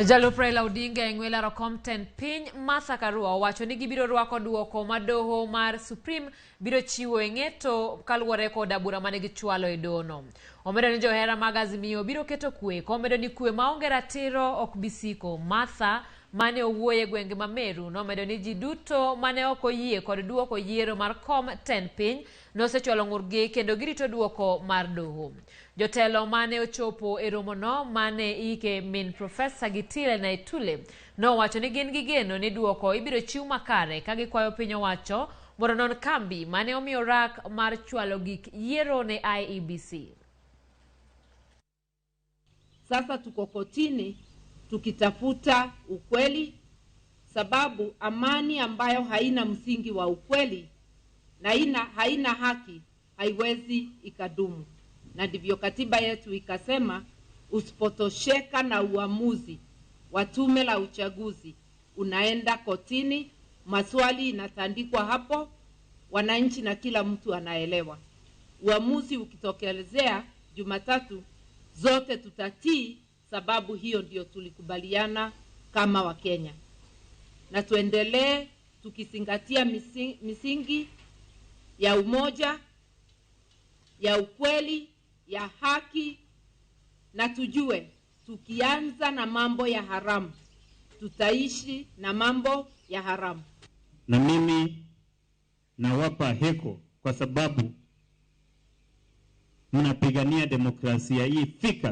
Jalup Raila Odinga e ng'we laro kom tend piny Martha Karua owacho ni gibiro rwako duoko ma doho mar Supreme biro chiwo e ng'eto kaluwore koda bura mane gichwalo e dohono. Omedo ni johera mag Azimio biro keto kwe komedo ni kwe maonge ratiro ok bi siko. Martha mane owuoyo e gwenge ma Meru nomedo ni ji duto mane ok oyie kod duoko yiero mar kom tend piny nosechwalo ng'urgi kendo girito duoko mar doho. Jotelo mane ochopo e romono mane ike min Profesa Gitile Naitule nowacho ni gin gi geno ni duoko ibiro chiw makare ka gikwayo piny owacho mondo onon kambi mane omiyo rak mar chwalo gik yiero ne IEBC. Sasa tuko kotini tukitafuta ukweli, sababu amani ambayo haina msingi wa ukweli na haina haki haiwezi ikadumu. Na ndivyo katiba yetu ikasema, usipotosheka na uamuzi wa tume la uchaguzi unaenda kotini, maswali inatandikwa hapo, wananchi na kila mtu anaelewa. Uamuzi ukitokelezea Jumatatu, zote tutatii, sababu hiyo ndio tulikubaliana kama Wakenya, na tuendelee tukizingatia misingi ya umoja, ya ukweli, ya haki, na tujue tukianza na mambo ya haramu tutaishi na mambo ya haramu. Na mimi nawapa heko kwa sababu mnapigania demokrasia hii fika.